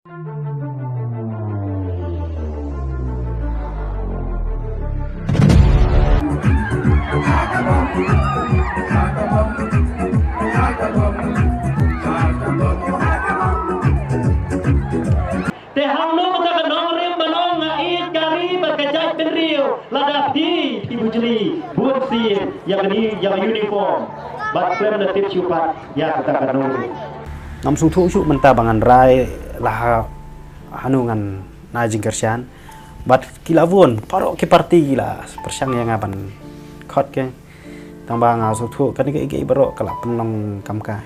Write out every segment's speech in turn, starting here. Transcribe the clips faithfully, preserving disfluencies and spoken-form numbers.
Te hangno kata ka nongrim ban ong nga ïeit ka ri bad ka jaitbynriew lada phi, phi bujli bun sien ïa kane ïa ka uniform bad khlem da tip shuh pat ïa kata ka nongrim. Ngam sngewthuh shuh mynta ba ngan rai la ha hanu ngan na jingkyrshan. Bad ki la bun, baroh ki parti ki la pyrshang ïa nga ban khot ke. Tang ba nga sngewthuh kane kaei kaei baroh ka la pynlong kam kai.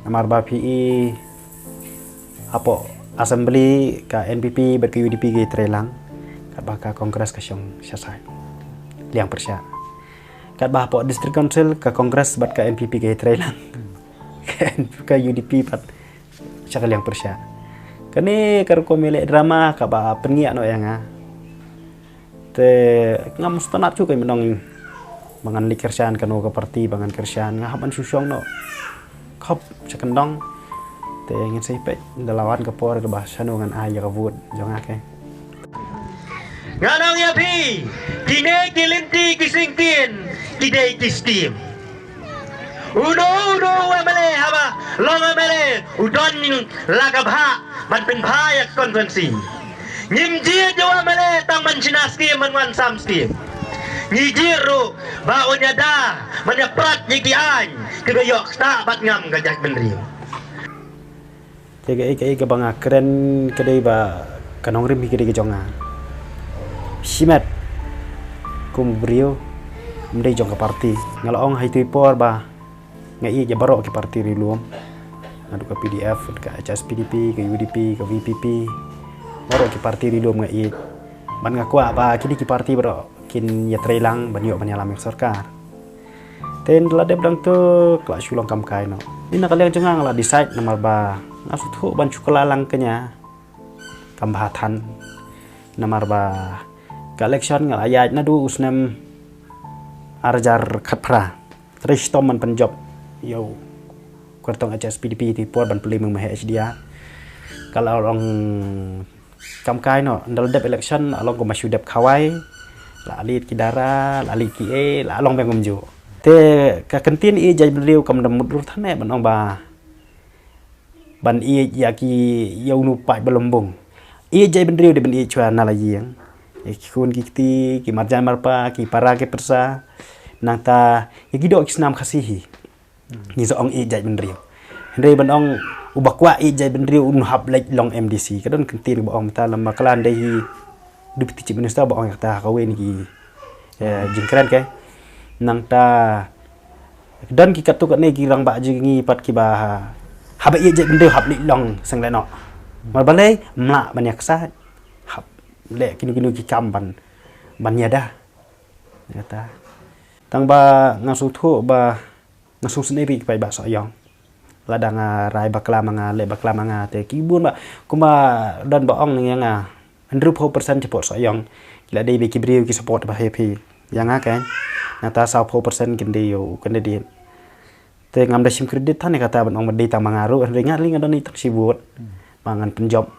Namar ba phi i hapoh Assembly ka N P P bad ka U D P ki trei lang. Katba ka Congress ka shong sha side, liang pyrshah. Katba hapoh District Council ka Congress bad ka N P P ki trei lang. Ka N P P ka U D P pat sha ka liang pyrshah. Kane ka rukom ïaleh drama kaba pynïap noh ïa nga. Te ngam sngewtynnat shuh ka mynta ba ngan leit kyrshan kano ka parti ba ngan kyrshan, nga hap ban shu shong noh khop sha kyndong. Te ngin sa ïa peit da la wan ka por kaba shano ngan ai ïa ka vote jong nga ke. Ngan ong ïa phi, kine ki lynti ki syngkien ki dei ki stim. Uno uno u M L A haba long M L A u don la ka bhah ban pynbha ïa ka constituency. Ngim jied ïa u M L A tang ban shna skim ban wan sam skim. Ngi jied ruh ba un ïada ban ïaprat ïa ki aiñ kiba ïoh ktah bad ngam ka jaitbynriew. Te kaei kaei kaba nga kren ka dei ba ka nongrim hi ka dei ka jong nga. Shimet kum briew ym dei jong ka parti. Nga la ong ha itu i por ba nga ïeit ïa baroh ki parti ri lum. Naduh ka P D F, ka H S P D P, ka U D P, ka V P P. Baroh ki parti ri lum nga ïeit. Bad nga kwah ba kine ki parti baroh kin ïatrei lang ban ïoh ban ïalam ïa ka sorkar. Te ynda la dep dang tu ka la shu long kam kai noh. Ni na ka liang jong nga nga la decide namar ba nga sngewthuh ban shu kylla lang kane kam bha than. Namar ba ka election nga la ïaid naduh u snem ar hajar khatphra. Trei shitom ban pynjop ïa u kyrtong H S P D P, te por ban plie mynta H D R. Ka la long kam kai noh, ynda la dep election la long kumba shu dep khawai, la leit ki dara, la leit ki ei, la long biang kumjuh. Te ka kyntien ïeit jaitbynriew kam da mutdur than eh ban ong ba ban ïeit ïa ki, ïa uno u paid ba lymbung. Ïeit jaitbynriew dei ban ïeit shuwa na la ïing, ïa ki khun ki kti, ki marjan marpa, ki para ki pyrsa. Nangta ïa ki doh ki snam Khasi hi ngi sa ong ïeit jaitbynriew. Hynrei ban ong uba kwah ïeit jaitbynriew un hap leit long M D C. Ka don kyntien ba ong mynta lem bakla, ym dei hi Deputy Chief Minister ba ong ïa kata ha kawei na ki, eh, jingkren ke. Nangta don ki katto katne ki rangbah jong ngi pat kiba haba ïeit jaitbynriew hap leit long seng lehnoh. Namar balei? Ym lah ban ïaksaid, hap leh kino kino ki kam ban, ban ïada. Kata. Tang ba nga sngewthuh ba nga sngewsynei bad ki paidbah Sohiong. Lada nga rai bakla ma nga, leh bakla ma nga, te ki bun ba kumba don ba ong ïa nga, hynriewphew percent shapoh Sohiong ki la dei ba ki briew ki support ba heh phi ïa nga, kan. Nangta sawphew percent kin dei ïa u candidate. Te ngam da shim credit than ïa kata ban ong ba dei tang ma nga ruh, hynrei nga ruh nga don ïa tang shi vote ba ngan pynjop.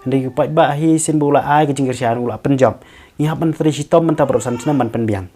Hynrei ki paidbah hi sien ba u la ai ka jingkyrshan, u la pynjop. Ngi hap ban trei shitom mynta baroh san snem ban pynbiang.